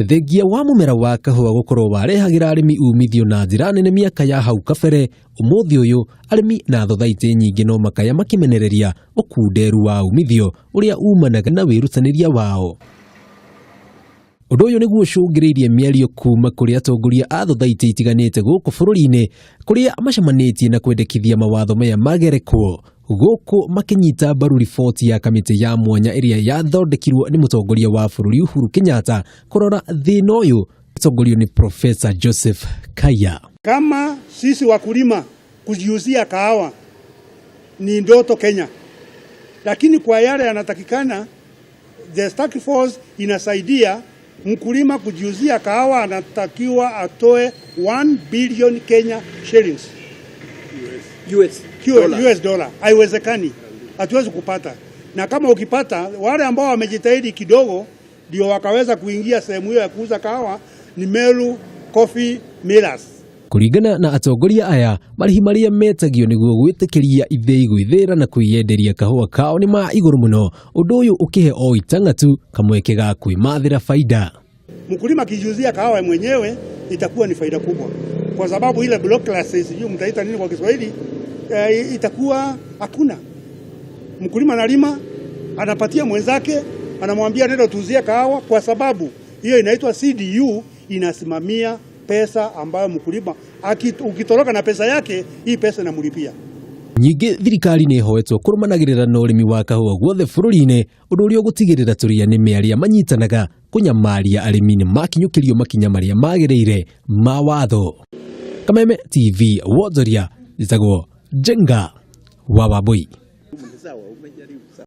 Thengia wa mũmera wa kahũa gũkorwo warehagĩra arĩmi umithio na njĩra nene mĩaka ya hau kabere, ũmũthĩ ũyũ arĩmi na thothaitĩ nyingĩ no makaya makĩmenereria ũkunderu wa umithio ũrĩa umanaga na wĩrutanĩria wao. Ũndũ ũyũ nĩguo ũcũngĩrĩirie mĩario kuma kũrĩ atongoria a thothaitĩ itiganĩte gũkũ bũrũri-inĩ kũrĩa macemanĩtie na kwendekithia mawatho maya magerekwo gũkũ makĩnyita mbaru riboti ya kamĩtĩ ya mwanya ĩrĩa yathondekirwo nĩ mũtongoria wa bũrũri Uhuru Kenyatta kũrora thĩna ũyũ ĩtongorio nĩ Profesa Joseph Kaya. Kama sisi wakulima kujiuzia kahawa ni ndoto Kenya, lakini kwa yale yanatakikana, the task force inasaidia mkulima kujiuzia kahawa, anatakiwa atoe 1 billion Kenya shillings. US dollar. US dollar. Haiwezekani, hatuwezi kupata, na kama ukipata, wale ambao wamejitahidi kidogo ndio wakaweza kuingia sehemu hiyo ya kuuza kahawa ni Meru Coffee Millers. Kũringana na atongoria aya, marĩhi marĩa metagio nĩguo gwĩtĩkĩria ithĩi gwĩthĩra na kwĩyenderia kahũa kao nĩ ma igũrũ mũno, ũndũ ũyũ ũkĩhe o itang'a tu kamweke ga kwĩmathĩra faida. Mkulima akijiuzia kahawa mwenyewe itakuwa ni faida kubwa, kwa sababu ile bureaucracy, sijui mtaita nini kwa Kiswahili, itakuwa hakuna. Mkulima analima, anapatia mwenzake, anamwambia nenda tuuzie kahawa, kwa sababu hiyo inaitwa CDU, inasimamia pesa ambayo mkulima ukitoroka na pesa yake, hii pesa inamlipia. Ningĩ thirikari nĩ ĩhoetwo kũrũmanagĩrĩra na ũrĩmi wa kahũa guothe bũrũri-inĩ, ũndũ ũrĩa ũgũtigĩrĩra tũrĩa nĩme arĩa manyitanaga kũnyamaria arĩmi nĩ makinyũkĩrio makinya marĩa magĩrĩire ma watho. Kameme TV wonjoria, njĩtagwo Njenga wa Wambui.